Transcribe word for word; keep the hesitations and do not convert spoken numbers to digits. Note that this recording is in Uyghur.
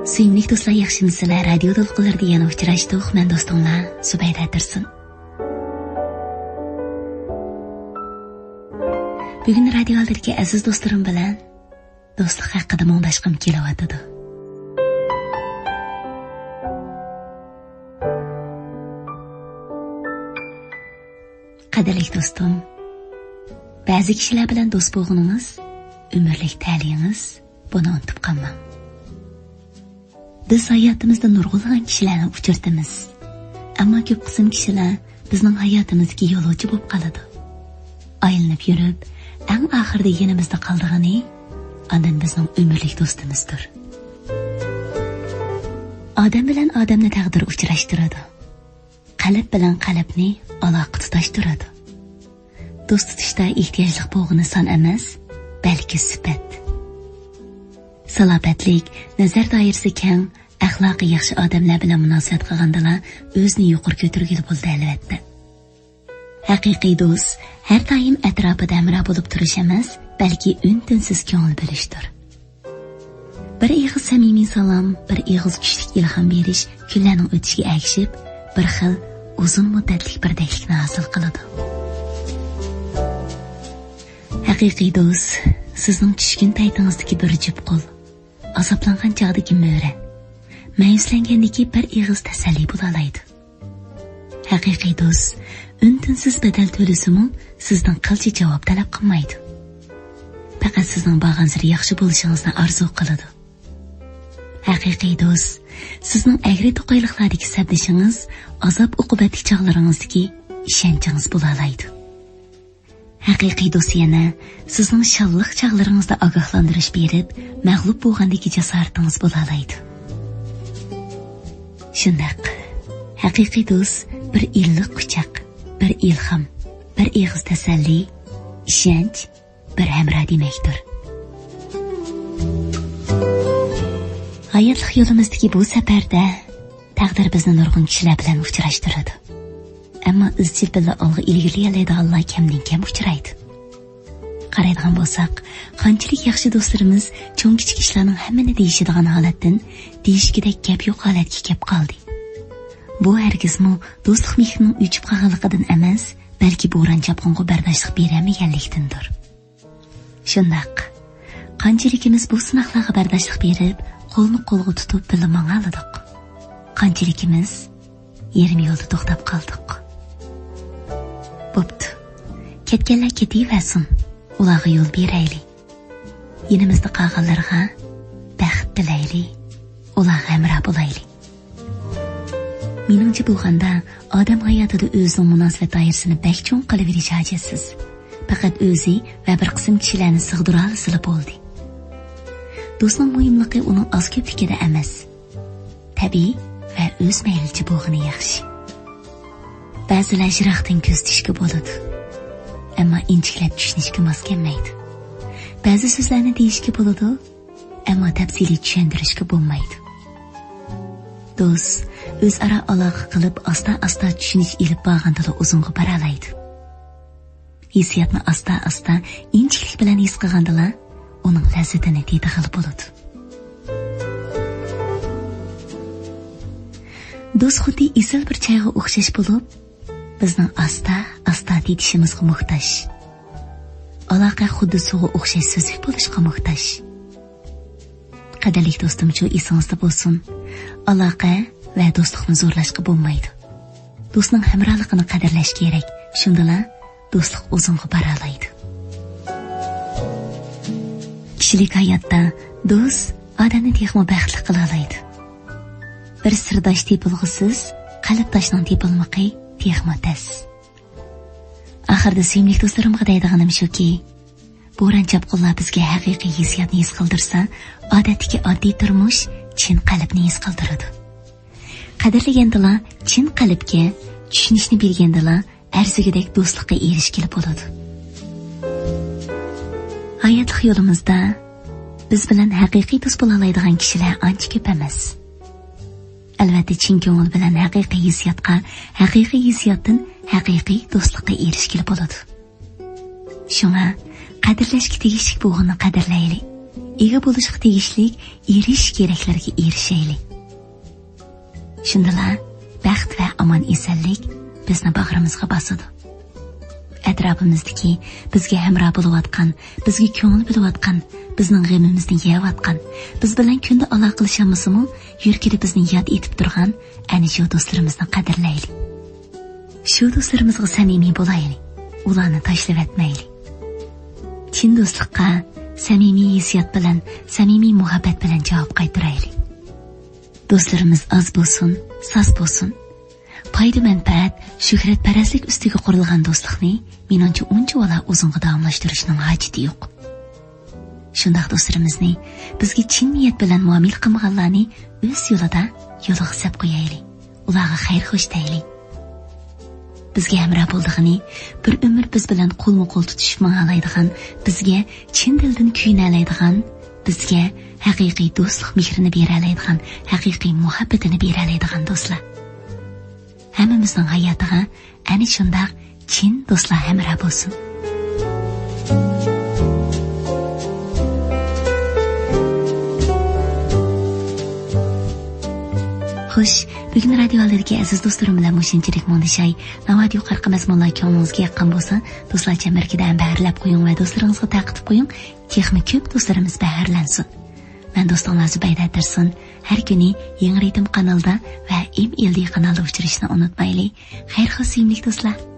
سۆيۈملۈك دوستلار، ياخشىمۇسىلەر؟ رادىيو دولقۇنلىرىدا يەنە ئۇچراشتۇق. مەن دوستۇڭلار زۇبەيدە تۇرسۇن. بۈگۈن رادىيو ئالدىدىكى ئەزىز دوستلىرىم بىلەن دوستلۇق ھەققىدە مۇڭداشقۇم كېلىۋاتىدۇ. قەدىرلىك دوستۇم، بەزى كىشىلەر بىلەن دوست بولغىنىڭىز ئۆمۈرلۈك تەلىيىڭىز، بۇنى ئۇنتۇپ قالماڭ. بىز ھاياتىمىزدا نۇرغۇنلىغان كىشىلەرنى ئۇچرىتىمىز. ئەمما كۆپ قىسىم كىشىلەر بىزنىڭ ھاياتىمىزدىكى يولۇچى بولۇپ قالىدۇ. ئايلىنىپ يۈرۈپ، ئەڭ ئاخىرىدا يېنىمىزدا قالىدىغىنى ئاندىن بىزنىڭ ئۆمۈرلۈك دوستىمىزدۇر. ئادەم بىلەن ئادەمنى تەقدىر ئۇچراشتۇرىدۇ. قەلب بىلەن قەلبنى ئالاقە تۇتاشتۇرىدۇ. دوست تۇتۇشتا ئېھتىياجلىق بولغىنى سان ئەمەس، بەلكى سۈپەت. سالاپەتلىك، نەزەر دائىرىسى كەڭ، ئەخلاقى ياخشى ئادەملەر بىلەن مۇناسىۋەت قىلغاندىلا ئۆزىنى يۇقىرى كۆتۈرگىلى بولىدۇ، ئەلۋەتتە. ھەقىقىي دوست ھەر دائىم ئەتراپىدا ھەمراھ بولۇپ تۇرۇش ئەمەس، بەلكى ئۈن-تىنسىز كۆڭۈل بۆلۈشتۇر. بىر ئېغىز سەمىمىي سالام، بىر ئېغىز كۈچلۈك ئىلھام بېرىش كۈنلەرنىڭ ئۆتۈشىگە ئەگىشىپ، بىر خىل ئۇزۇن مۇددەتلىك بىردەكلىكنى ھاسىل قىلىدۇ. ھەقىقىي دوست سىزنىڭ چۈشكۈن پەيتىڭىزدىكى بىر جۈپ قول، ئازابلانغان چاغدىكى مۈرە، مەيۈسلەنگەندىكى بىر ئېغىز تەسەللى بولالايدۇ. ھەقىقىي دوست ئۈن-تىنسىز بەدەل تۆلىسىمۇ، سىزدىن قىلچە جاۋاب تەلەپ قىلمايدۇ. پەقەت سىزنىڭ بارغانسېرى ياخشى بولۇشىڭىزنى ئارزۇ قىلىدۇ. ھەقىقىي دوست سىزنىڭ ئەگرى-توقايلىقلاردىكى سەپدىشىڭىز، ئازاب-ئوقۇبەتلىك چاغلىرىڭىزدىكى ئىشەنچىڭىز بولالايدۇ. ھەقىقىي دوست يەنە سىزنىڭ شاللاق چاغلىرىڭىزدا ئاگاھلاندۇرۇش بېرىپ، مەغلۇپ بولغاندىكى جاسارىتىڭىز بولالايدۇ. شۇنداق، ھەقىقىي دوست بىر ئىللىق قۇچاق، بىر ئىلھام، بىر ئېغىز تەسەللى، ئىشەنچ، بىر ھەمراھ دېمەكتۇر. ھاياتلىق يولىمىزدىكى بۇ سەپەردە تەقدىر بىزنى نۇرغۇن كىشىلەر بىلەن ئۇچراشتۇرىدۇ. ئەمما ئىزچىل بىللە ئالغا ئىلگىرىلىيەلەيدىغانلار كەمدىن كەم ئۇچرايدۇ. قارايدىغان بولساق، قانچىلىك ياخشى دوستلىرىمىز چوڭ-كىچىك ئىشلارنىڭ ھەممىنى دېيىشىدىغان ھالەتتىن دېيىشكۈدەك گەپ يوق ھالەتكە كەپ قالدى. بۇ ھەرگىزمۇ دوستلۇق مېھرىنىڭ ئۆچۈپ قالغانلىقىدىن ئەمەس، بەلكى بوران-چاپقۇنغا بەرداشلىق بېرەلمىگەنلىكتىندۇر. شۇنداق. قانچىلىكىمىز بۇ سىناقلارغا بەرداشلىق بېرىپ، قولنى قولغا تۇتۇپ بىللە ماڭالىدۇق. قانچىلىكىمىز يېرىم يولدا توختاپ قالدۇق. بوپتۇ. كەتكەنلەر كېتىۋەرسۇن. ئۇلارغا يول بېرەيلى. يېنىمىزدا قالغانلارغا بەخت تىلەيلى. ئۇلارغا ھەمراھ بولايلى. مېنىڭچە بولغاندا، ئادەم ھاياتىدا ئۆزىنىڭ مۇناسىۋەت دائىرىسىنى بەك چوڭ قىلىۋېلىش ھاجەتسىز. پەقەت ئۆزى ۋە بىر قىسىم كىشىلەرنى سىغدۇرالىسىلا بولدى. دوستنىڭ مۇھىملىقى ئۇنىڭ ئاز-كۆپلۈكىدە ئەمەس، تەبىئىي ۋە ئۆزمەيلىچە بولغىنى ياخشى. بەزىلەر يىراقتىن كۆزىتىشكە بولىدۇ، ئەمما ئىنچىكىلەپ چۈشىنىشكە ماس كەلمەيدۇ. بەزى سۆزلەرنى دېيىشكە بولىدۇ، ئەمما تەپسىلىي چۈشەندۈرۈشكە بولمايدۇ. دوست ئۆزئارا ئالاقە قىلىپ، ئاستا-ئاستا چۈشىنىش ئېلىپ بارغاندىلا ئۇزۇنغا بارالايدۇ. ھېسسىياتنى ئاستا-ئاستا، ئىنچىكىلىك بىلەن ھېس قىلغاندىلا ئۇنىڭ لەززىتىنى تېتىغىلى بولىدۇ. دوست خۇددى ئېسىل بىر چايغا ئوخشاش بولۇپ، بىزنىڭ ئاستا-ئاستا تېتىشىمىزغا موھتاج. ئالاقە خۇددى سۇغا ئوخشاش سۈزۈك بولۇشقا موھتاج. قەدىرلىك دوستۇم، شۇ ئېسىڭىزدە بولسۇن. ئالاقە ۋە دوستلۇقنى زورلاشقا بولمايدۇ. دوستنىڭ ھەمراھلىقىنى قەدىرلەش كېرەك. شۇندىلا دوستلۇق ئۇزۇنغا بارالايدۇ. كىشىلىك ھاياتتا دوست ئادەمنى تېخىمۇ بەختلىك قىلالايدۇ. بىر سىرداش تېپىلغۇسىز، قەلبداشنىڭ تېپىلمىقى تېخىمۇ تەس. ئاخىرىدا سۆيۈملۈك دوستلىرىمغا دەيدىغىنىم شۇكى، بوران-چاپقۇنلار بىزگە ھەقىقىي ھېسسىياتنى ھېس قىلدۇرسا، ئادەتتىكى ئاددىي تۇرمۇش چىن قەلبنى ھېس قىلدۇرىدۇ. قەدىرلىگەندىلا چىن قەلبكە، چۈشىنىشنى بىلگەندىلا ئەرزىگۈدەك دوستلۇققا ئېرىشكىلى بولىدۇ. ھاياتلىق يولىمىزدا بىز بىلەن ھەقىقىي دوست بولالايدىغان كىشىلەر ئانچە كۆپ ئەمەس. ئەلۋەتتە، چىن كۆڭۈل بىلەن ھەقىقىي ھېسسىياتقا، ھەقىقىي ھېسسىياتتىن ھەقىقىي دوستلۇققا ئېرىشكىلى بولىدۇ. شۇڭا قەدىرلەشكە تېگىشلىك بولغىنىنى قەدىرلەيلى. ئىگە بولۇشقا تېگىشلىك ئېرىشىش كېرەكلىرىگە ئېرىشەيلى. شۇندىلا بەخت ۋە ئامان-ئېسەنلىك بىزنى باغرىمىزغا باسىدۇ. ئەتراپىمىزدىكى بىزگە ھەمراھ بولۇۋاتقان، بىزگە كۆڭۈل بۆلۈۋاتقان، بىزنىڭ غېمىمىزنى يەۋاتقان، بىز بىلەن كۈندە ئالاقىلىشالمىسىمۇ، يۈرىكىدە بىزنى ياد ئېتىپ تۇرغان ئەنە شۇ دوستلىرىمىزنى قەدىرلەيلى. شۇ دوستلىرىمىزغا سەمىمىي بولايلى، ئۇلارنى تاشلىۋەتمەيلى. چىن دوستلۇققا سەمىمىي ھېسسىيات بىلەن، سەمىمىي مۇھەببەت بىلەن جاۋاب قايتۇرايلى. دوستلىرىمىز ئاز بولسۇن، ساز بولسۇن، پايدا-مەنپەئەت، شۆھرەتپەرەسلىك ئۈستىگە قۇرۇلغان دوستلۇقنى، مېنىڭچە، ئۇنچىۋالا ئۇزۇنغا داۋاملاشتۇرۇشنىڭ ھاجىتى يوق. شۇنداق دوستلىرىمىزنى، بىزگە چىن نىيەت بىلەن مۇئامىلە قىلمىغانلارنى ئۆز يولىدا، يولىغا سەپ قويايلى. ئۇلارغا خەير خوش دەيلى. بىزگە ھەمراھ بولىدىغىنى، بىر ئۆمۈر بىز بىلەن قولمۇ قول تۇتۇشۇپ ماڭالايدىغان، بىزگە چىن دىلدىن كۆيۈنەلەيدىغان، بىزگە ھەقىقىي دوستلۇق مېھرىنى بېرەلەيدىغان، ھەقىقىي مۇھەببىتىنى بېرەلەيدىغان دوستلار. ھەممىمىزنىڭ ھاياتىغا ئەنە شۇنداق چىن دوستلار ھەمراھ بولسۇن. خوش، بۈگۈن رادىيو ئالدىدىكى ئەزىز دوستلىرىم بىلەن مۇشۇنچىلىك مۇڭدىشاي. ناۋادا يۇقىرىقى مەزمۇنلار كۆڭلىڭىزگە ياققان بولسا، دوستلار چەمبىرىكىدە ھەم بەھرلەپ قويۇڭ ۋە دوستلىرىڭىزغا تارقىتىپ قويۇڭ. تېخىمۇ كۆپ دوستلىرىمىز بەھرىلەنسۇن. مەن دوستۇڭلار زۇبەيدە تۇرسۇن. ھەر كۈنى يېڭى رىتىم قانىلىدا ۋە ئېم ئېل دى قانالدا ئۇچرىشىشنى ئۇنتۇمايلى. خەير خوش سۆيۈملۈك دوستلار.